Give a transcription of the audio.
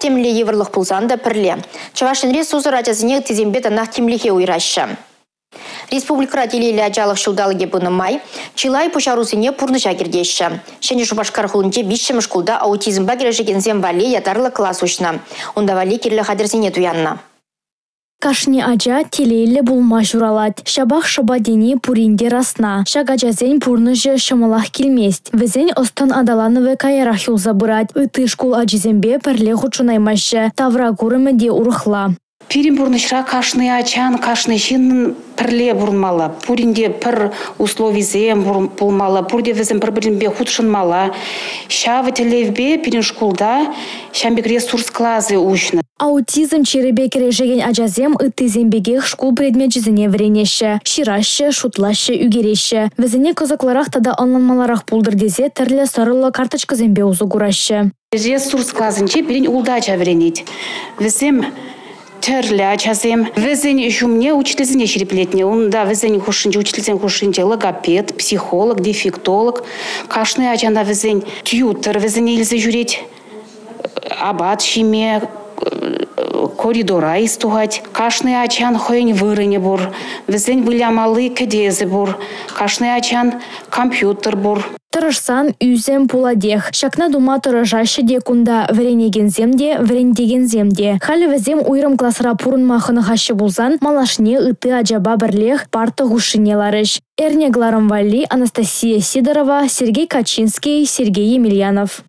Темле йывӑрлӑх пулсан та пӗрле. Чӑваш Енре сусӑр ачасене ыттисемпе танах тимлӗхе уйӑраҫҫӗ. Республикӑра телейлӗ ачалӑх ҫулталӑкӗ пынӑ май чылай пуҫарусене пурнӑҫа кӗртеҫҫӗ. Ҫӗнӗ Шупашкар хулинче 3-мӗш шкулта аутизмпа кӗрешекенсем валли ятарлӑ класс уҫнӑ. Унта валли кирлӗ хатӗрсене туяннӑ. Кашни ача телейлӗ пулма ҫуралать. Ҫапах шӑпа тени пурин те расна. Ҫак ачасен пурнӑҫӗ ҫӑмӑлах килмест. Вӗсен ӑс-тӑн аталанӑвӗ каярах юлса пырать. Ытти шкул ачисемпе пӗрле хутшӑнаймаҫҫӗ. Тавра курӑмӗ те урӑхла. Пирӗн пурнӑҫра кашни ачан, кашни ҫыннӑн пӗрле пурӑнмалла. Пурин те пӗр условисем пулмалла, пурте вӗсем пӗр-пӗринпе хутшӑнмалла. Ҫав тӗллевпе пирӗн шкулта ҫавӑн пек ресурс класӗ уҫнӑ. Аутизм чирӗпе кӗрешекен ачасем ыттисем пекех шкул предмечӗсене вӗренеҫҫӗ. Ҫыраҫҫӗ, шутлаҫҫӗ, ӳкереҫҫӗ. Вӗсене кӑсӑклӑрах тата ӑнланмалларах пултӑр тесе тӗрлӗ сӑрӑллӑ карточкӑсемпе усӑ кураҫҫӗ. Ресурс класӗнче пирӗн 6 ача вӗренет. Вӗсем тӗрлӗ ачасем. Вӗсен ҫумне учительсене ҫирӗплетнӗ. Унта вӗсен хушшинче, учительсен хушшинче логопед, психолог, дефектолог. Кашни ачана вӗсен тьютор вӗсене илсе ҫӳрет. Апат ҫиме, коридора ис тухать. Кашни ачан хӑйӗн вырӑнӗ пур. Вӗсен вылямалли кӗтесӗ пур. Кашни ачан компьютер пур. Тӑрӑшсан ӳсӗм пулатех. Ҫакна тума тӑрӑшаҫҫӗ те кунта вӗренекенсем те, вӗрентекенсем те. Халӗ вӗсем уйрӑм класра пурӑнма хӑнӑхаҫҫӗ пулсан, малашне ытти ачапа пӗрлех парта хушшине ларӗҫ. Эрне кӑларӑм валли Анастасия Сидорова, Сергей Качинский, Сергей Емельянов.